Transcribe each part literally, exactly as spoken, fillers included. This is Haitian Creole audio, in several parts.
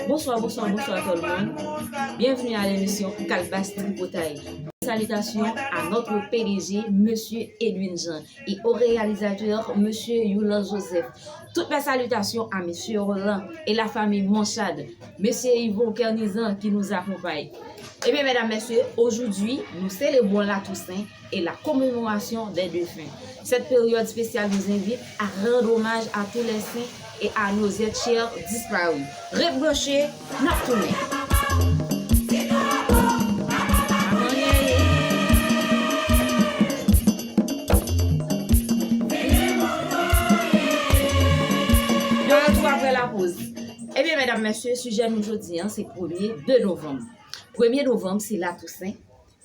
Bonsoir, bonsoir, bonsoir tout le monde. Bienvenue à l'émission Kalbas Tripotay. Salutations à notre P D G, Monsieur Edwin Jean, et au réalisateur, Monsieur Youlan Joseph. Toutes mes salutations à Monsieur Roland et la famille Monchad, Monsieur Yvon Kernizan qui nous accompagne. Eh bien, mesdames, messieurs, aujourd'hui, nous célébrons la Toussaint et la commémoration des défunts. Cette période spéciale nous invite à rendre hommage à tous les saints et à nos êtres chers disparus. Rebranche, n ap tounen. De retour après la pause. Ebyen, medam, mesye, sijè nou jodi a, se premye de novanm. Premye novanm, se la Tousen.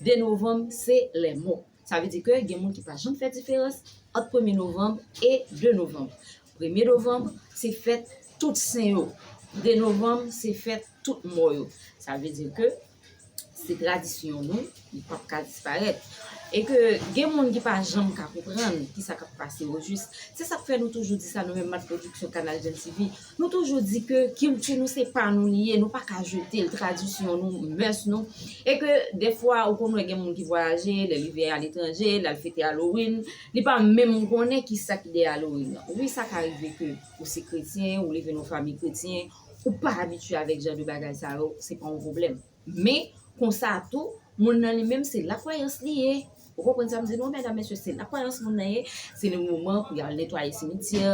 De novanm, se lè mò. Sa vle di ke gen moun ki pa janm fè diferans ant premye novanm e de novanm. Premye novanm, se fèt tout sen yo. De novanm, se fèt tout mò yo. Sa vle di ke se tradisyon nou, li p ap ka disparèt. E ke gen moun ki pa janm ka konprann kisa k ap pase ojis. Se sa k fè nou toujou di sa, nou menm Mat Pwodiksyon, Kanal Jèn T V. Nou toujou di ke kilti nou se pa nou li ye, nou pa ka jete l, tradisyon nou, mès nou. E ke dèfwa, ou konn wè gen moun ki vwayaje, lè li rive aletranje, l al fete Halloween, li pa menm konnen kisa ki dèyè Halloween nan. Wi, sa ka rive ke ou se kretyen, ou leve nan yon fanmi kretyen, ou pa abitye avèk jan de bagay sa yo, se pa yon pwoblèm. Men, konsa tou, moun nan li menm, se lakwayans li ye. Ou konprann sa m di nou, medam, mesye, se lakwayans moun nan ye. Se le moman pou y al netwaye simityè.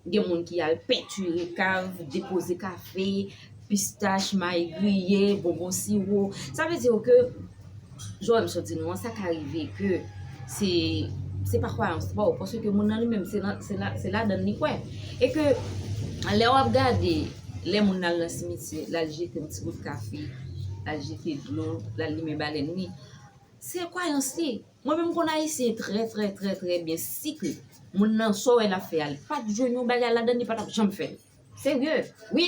Gen moun ki al pentire kav, depoze kafe, pistach, mayi griye, bonbon siwo. Sa vle di ke, jan m sot di nou an, sa ka rive ke se, se pa kwayans pa w, paske moun nan li menm, se la, se la, se ladan l li kwè. E ke, lè w ap gade, lè moun nan al nan simityè, l al jete yon ti gout kafe, l al jete dlo, l al limen balèn li, se kwayans li. Mwen menm, m konn Ayisyen trè, trè, trè, trè byen sikre. Moun nan, sa w wè l ap fè a, li pa t jwenn yon bagay ladan l, li pa t ap janm fè l. Serye. Wi,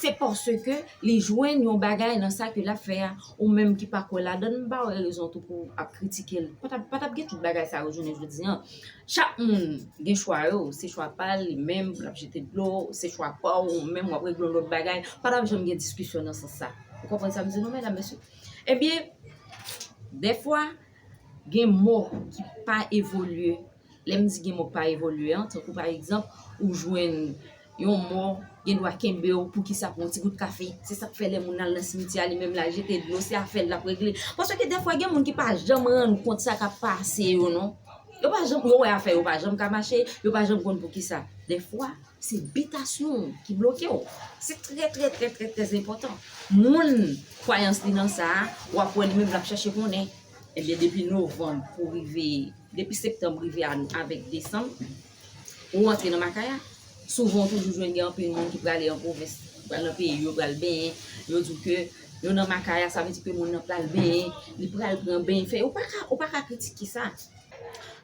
se paske li jwenn yon bagay nan sa ke l ap fè a. Ou menm ki pa kwè ladan l, m pa wè rezon tou pou w ap kritike l. Pa t ap, pa t ap gen tout bagay sa yo jounen jodi a. Chak moun gen chwa yo. Se chwa pa l, li menm, l ap jete dlo, se chwa pa w, ou menm, w ap regle yon lòt bagay. Pa t ap janm gen diskisyon nan sans sa. Ou konprann sa m di nou, medam, mesye? Ebyen, dèfwa, gen mò ki pa evolye. Lè m di gen mò k pa evolye an, tankou pa egzanp, ou jwenn yon mò, gen dwa kenbe w, poukisa pou yon ti gout kafe? Se sa k fè lè moun al nan simityè a, li menm l al jete dlo, se afè l l ap regle. Paske dèfwa, gen moun ki pa janm rann kont sa k ap pase yo, non. Yo pa janm, yo wè afè yo pa janm ka mache, yo pa janm konn poukisa. Dèfwa, se bitasyon w ki bloke w. Se trè, trè, trè, trè, trè enpòtan. Moun, kwayans li nan sa a, w ap wè li menm l ap chache konnen. Ebyen, depi novanm pou rive, depi septanm rive a, avèk desanm, ou rantre nan makaya. Souvan, ou toujou jwenn gen anpil moun ki prale an pwovens, pral nan peyi yo, pral benyen. Yo di w ke yo nan makaya, sa vle di ke moun nan pral benyen, li pral pran beny fè. Ou pa ka, ou pa ka kritike sa.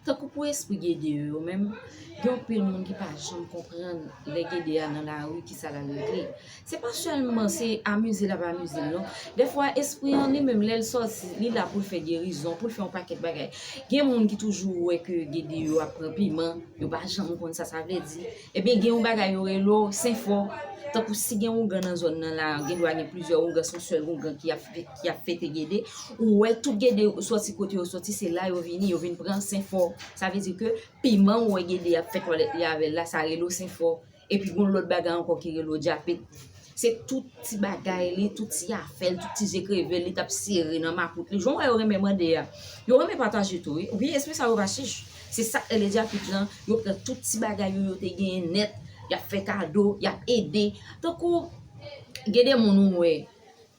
Tankou pou espri Gede yo, yo menm, gen anpil moun ki pa janm konprann lè Gede a nan lari, kisa l al regle. Se pa sèlman se amize l ap amize l, non. Dèfwa, espri an li menm, lè l sòti, li la pou l fè gerizon, pou l fè yon pakèt bagay. Gen moun ki toujou wè ke Gede yo ap pran piman, yo pa janm konn sa sa vle di. Ebyen, gen yon bagay yo rele w senfò. Tankou si gen oungan nan zòn nan la, gen dwa gen plizyè oungan, se yon sèl oungan ki ap, ki ap fete Gede. Ou wè tout Gede sòti kote yo sòti, se la yo vini, yo vin pran senfò. Sa vle di ke piman ou wè Gede ap fè twalèt li avè l la, sa rele w senfò. Epi gon lòt bagay ankò ki rele w djapit. Se tout ti bagay li, tout ti afè l, tout ti je kreve l, li t ap sere nan makout li. Jan w wè yo renmen mande a. Yo renmen pataje tou, wi. Wi, espri sa yo pa chich. Se sa k rele djapit lan. Yo pran tout ti bagay yo, yo te genyen nèt. Y ap fè kado, y ap ede. Tankou, gen de moun ou wè,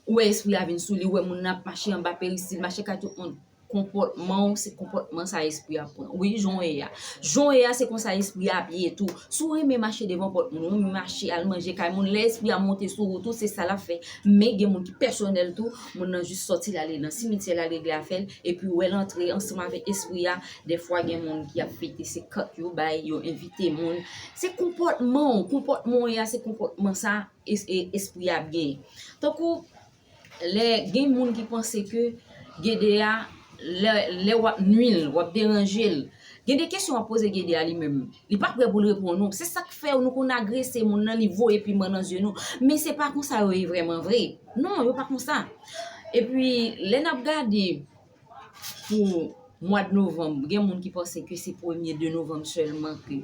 ou wè espri a vin sou li, ou wè moun nan ap mache anba peristil, mache kay tout moun. Konpòtman w, se konpòtman sa espri a pran. Wi, jan w ye a. Jan w ye a, se konsa espri a ap ye tou. Si w renmen mache devan pòt moun, ou renmen mache al manje kay moun, lè espri a monte sou ou tou, se sa l ap fè. Men gen moun ki pèsonèl tou, moun nan jis sòti l ale nan simityè l al regle afè l, epi w wè l antre ansanm avèk espri a. Dèfwa gen moun ki ap fete senkant yo bay, yo envite moun. Se konpòtman w, konpòtman w ye a, se konpòtman sa es-, e-, espri a ap genyen. Tankou, lè gen moun ki panse ke Gede a, lè, lè w ap nwi l, w ap deranje l, Gen de kesyon w ap poze Gede a li menm, li pa prè pou l reponn ou. Se sa k fè nou konn agrese moun nan, li voye piman nan zye nou. Men se pa konsa yo ye vrèman vre. Non, yo pa konsa. Epi, lè n ap gade pou mwa de novanm, gen moun ki panse ke se premye de novanm sèlman ke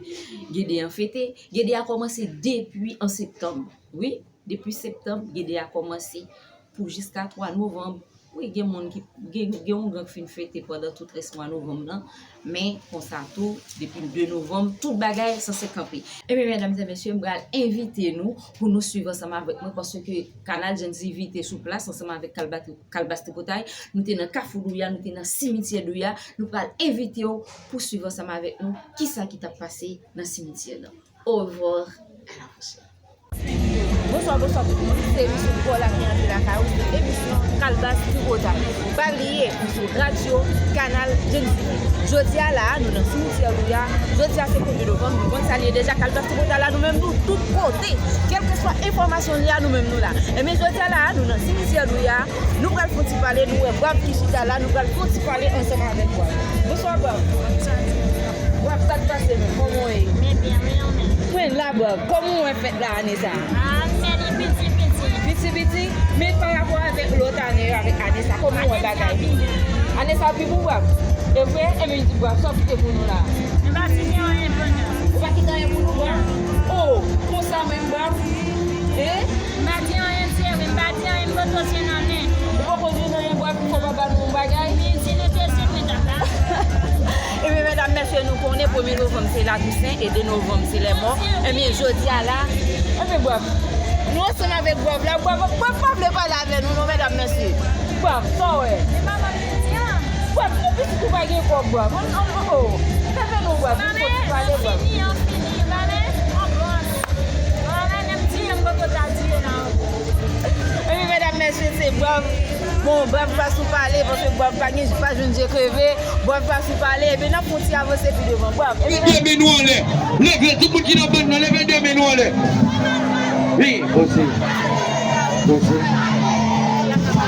Gede an fete. Gede a kòmanse depi an septanm. Wi, depi septanm, Gede a kòmanse pou jiska twa novanm. Wi, gen moun ki, gen, gen yon gang fin fete pandan tout rès mwa novanm nan, men konsa tou, depi de novanm, tout bagay sanse kanpe. Ebyen, medam e mesye, m pral envite nou pou nou swiv ansanm avèk mwen, paske Kanal Gen Z V te sou plas ansanm avèk Kalbat-, Kalbas Tripotay. Nou te nan Kafou Douya, nou te nan simityè Douya. Nou pral envite w pou swiv ansanm avèk nou kisa ki t ap pase nan simityè nan. Au revoir, à la prochaine. Bonswa, bonswa tout moun. Se Miss Paul la ki rantre lakay ou, se emisyon Kalbas Tripotay. Pa bliye, sou radyo Kanal Gen Z V. Jodi a la, nou nan simityè Douya. Jodi a se premye novanm, nou konn sa l ye deja. Kalbas Tripotay la, nou menm nou tout kote. Kèlkeswa enfòmasyon li a, nou menm nou la. Ebyen, jodi a la, nou nan simityè Douya. Nou pral fè yon ti pale, nou wè Bwav ki chita la, nou pral fè yon ti pale ansanm avèk Bwav. Bonswa, Bwav. Bwav, sa k pase, men? Kòman w ye? Men byen, men ou menm? Mwen la, Bwav. Kòman w wè fèt la ane sa a? Ah, fè li piti, piti. Piti, piti? Men pa rapò avèk lòt ane yo, avèk ane sa, kòman w wè bagay? Ane sa pi bon, Bwav? E vre? Ebyen, di Bwav, sa w kite pou nou la? M pa kite anyen pou nou. Ou pa kite anyen pou nou, Bwav? Oh, konsa menm, Bwav? Hein? M pa di anyen, cheri, m pa di anyen, m poko jwenn anyen. Ou poko jwenn anyen, Bwav, fò w pa ba nou yon bagay? Men si nou te jwenn, mwen t ap la. Ebyen, medam, mesye, nou konnen premye novanm se Latousen e de novanm se lèmò. Ebyen, jodi a la, ebyen, Bwav, nou ansanm avèk Bwav la, Bwav, Bwav pa vle pale avè nou non, medam, mesye. Bwav, sa w wè? Men manman m te di an. Bwav, ou pitit ou pa gen kòb, Bwav. Oh, oh, oh. Leve non, Bwav. Vin soti pale, Bwav. Fini, an fini. Ebyen, medam, mesye, se Bwav. Bon, Bwav pa sou pale, paske Bwav pa gen, pa jwenn je kreve. Bwav pa sou pale, ebyen, n ap fè yon ti avanse pi devan. Bwav, ebyen, de men nou anlè. Leve, tout moun ki nan bann nan, leve de men nou anlè. Wi, poze. Poze.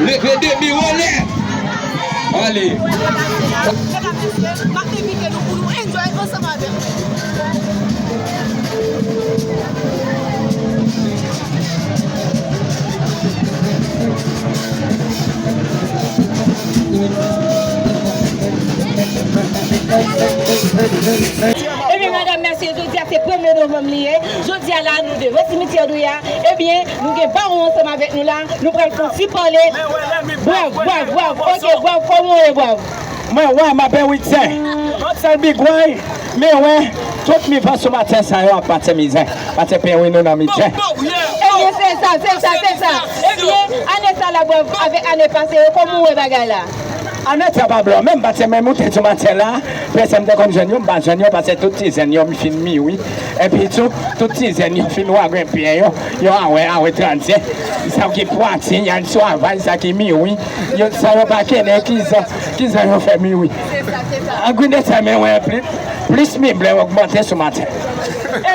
Leve de men w anlè. Ale. Medam, mesye, m ap envite nou pou nou enjoy ansanm avèk mwen. Ebyen, medam, mesye, jodi a se premye novanm li ye. Jodi a la, nou devan simityè Douya. Ebyen, nou gen Bawon ansanm avèk nou la. Nou pral fè yon ti pale. Bwav, Bwav, Bwav. Ok, Bwav, kòman w ye, Bwav? Mwen, wè, m ap enwityen. Yon sèl bigway, men wè, tout mivan sou maten sa yo ap maten mizè. Maten peri nou nan mizè. Ebyen, se sa, se sa, se sa. Ebyen, ane sa la, Bwav, avèk ane pase yo, kòman w wè bagay la? Ane sa pa blan, menm paske menm ou te di maten la, pèsonn m te konn jwenn yo, m pa jwenn yo, paske tout ti jèn yo fin miwi. Epi tou, tout ti jèn yo fin wagwen pye yo, yo awe, awe trannde. Sa ki pwati, y al travay, sa ki miwi. Yo, sa yo pa konnen kijan, kijan yo fè miwi. An gri de sa, men wè plis, plis mivan ogmante sou maten.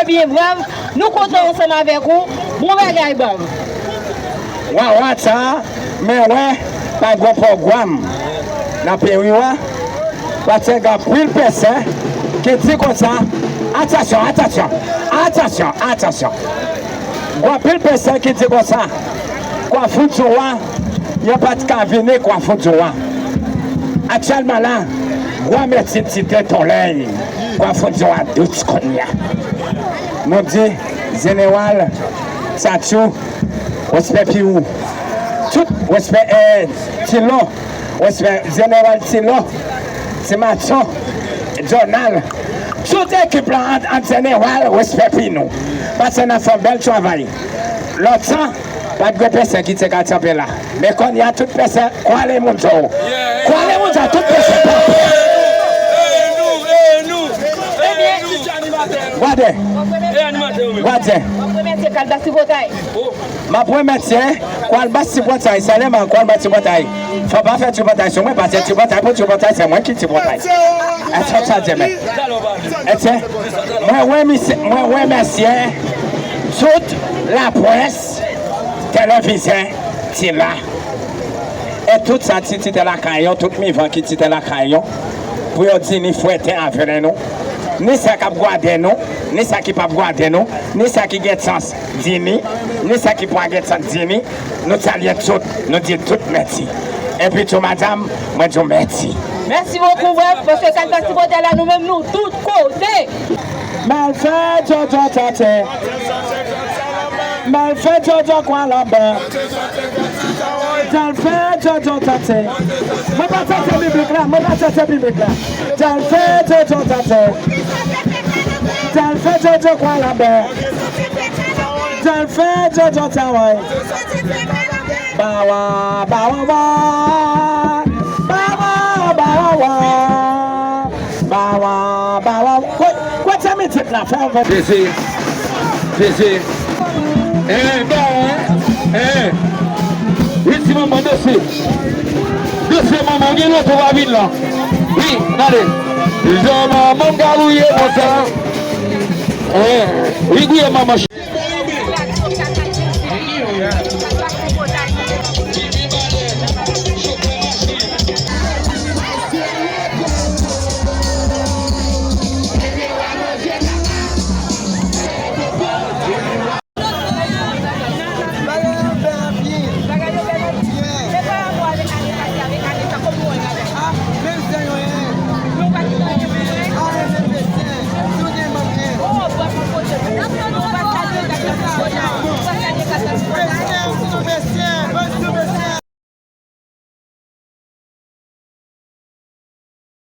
Ebyen, Bwav, nou kontan ansanm avèk ou. Bon bagay, Bwav. Wawa sa, men wè, pa gwo pwogwam nan peri wa. Paske gen anpil pèsè ki di konsa, atansyon, atansyon, atansyon, atansyon. Gen anpil pèsè ki di konsa, Kwafou Djouwa, yo pa t ka vini Kwafou Djouwa. Aktyèlman la, Gwa Mèt Tite Tolèy, Kwafou Djouwa dout kounye a. Nou di, Jeneral Tchatchou, respè pou ou. Tout respè, eh, Tilon, respè, Jeneral Tilon, Ti Maton, Donald, tout ekip la an, an jeneral, respè pou nou. Paske n ap fè yon bèl travay. Lontan, pa t gen pèsè ki te ka kanpe la. Men kounye a, tout pèsè, kwale moun sa yo. Kwale moun sa yo, tout pèsè kanpe. Ebyen, gade. Gade. M ap remèsye Kalbas Tripotay. Kwal Bas Ti Pòtay, sèlman Kwal Bas Ti Pòtay. Fò pa fè Ti Pòtay sou mwen, paske Ti Pòtay pou Ti Pòtay, se mwen ki Ti Pòtay. Èske sa di men? Èske mwen remèsye, mwen remèsye tout laprès, televizè, ti la. E tout sa ti titè lakay yo, tout mivan ki titè lakay yo. Pou yo di ni fwèten avè nou, ni sa k ap gade nou, ni sa ki p ap gade nou, ni sa ki gen chans di ni, ni sa ki pa gen chans di ni, nou salye tout, nou di tout mèsi. Epi tou madanm, mwen di w mèsi. Mèsi bokou, brèf, paske sa k pase kote la, nou menm nou tout kote. Malfè Jojo Tante. Malfè Jojo Kwa Lanbè. Malfè Jojo Tante. Mwen pa tante piblik la, mwen pa tante piblik la. Malfè Jojo Tante. Malfè Jojo Kwa Lanbè. Malfè Jojo Taway. Bawa, bawa, wa. Bawa, bawa, wa. Bawa, bawa, wa. Kwe, kwe tèmitit la, fè yon vè. Jezi, Jezi. Eh, ba, eh, eh. Wi, ti manman, dosye. Dosye, manman, gen lòt ou pa vin la. Wi, gade. Jan manman m ka wouye konsa. Eh, wi, gouye manman.